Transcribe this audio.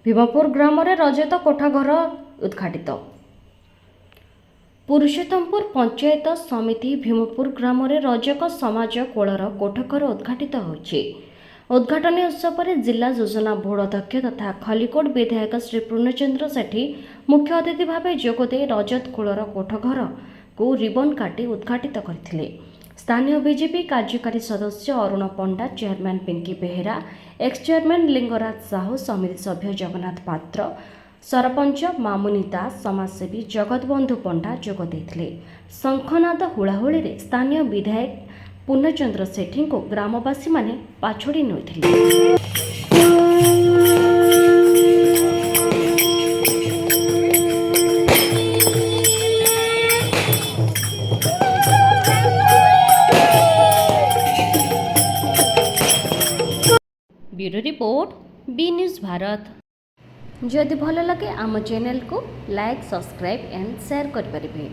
ଭୀମପୁର ଗ୍ରାମରେ ରଜତ କୋଠାଘର ଉଦ୍ଘାଟିତ। ପୁରୁଷୋତ୍ତମପୁର ପଞ୍ଚାୟତ ସମିତି ଭୀମପୁର ଗ୍ରାମରେ ରଜକ ସମାଜ କୋଳର କୋଠଘର ଉଦ୍ଘାଟିତ ହୋଇଛି। ଉଦ୍ଘାଟନୀ ଉତ୍ସବରେ ଜିଲ୍ଲା ଯୋଜନା ବୋର୍ଡ ଅଧ୍ୟକ୍ଷ ତଥା ଖଲିକୋଟ ବିଧାୟକ ଶ୍ରୀ ପୂର୍ଣ୍ଣଚନ୍ଦ୍ର ସେଠୀ ମୁଖ୍ୟ ଅତିଥି ଭାବେ ଯୋଗଦେଇ ରଜତ କୋଳର କୋଠଘରକୁ ରିବନ୍ କାଟି ଉଦ୍ଘାଟିତ କରିଥିଲେ। ସ୍ଥାନୀୟ ବିଜେପି କାର୍ଯ୍ୟକାରୀ ସଦସ୍ୟ Arun Panda, chairman Pinky Behera, ex chairman Lingaraj Sahu, ସମିତି ସଭ୍ୟ ଜଗନ୍ନାଥ ପାତ୍ର, ସରପଞ୍ଚ ମାମୁନି ଦାସ, ସମାଜସେବୀ ଜଗତବନ୍ଧୁ ପଣ୍ଡା ଯୋଗ ଦେଇଥିଲେ। ଶଙ୍ଖନାଦ, ହୁଳାହୁଳିରେ ସ୍ଥାନୀୟ ବିଧାୟକ ପୂର୍ଣ୍ଣଚନ୍ଦ୍ର ସେଠୀଙ୍କୁ ଗ୍ରାମବାସୀମାନେ ପାଛୋଟି ନେଇଥିଲେ। ବ୍ୟୁରୋ ରିପୋର୍ଟ, ବି ନ୍ୟୁଜ୍ ଭାରତ। ଯଦି ଭଲ ଲାଗେ, ଆମ ଚ୍ୟାନେଲକୁ ଲାଇକ୍, ସବସ୍କ୍ରାଇବ୍ ଆଣ୍ଡ ସେୟାର କରିପାରିବେ।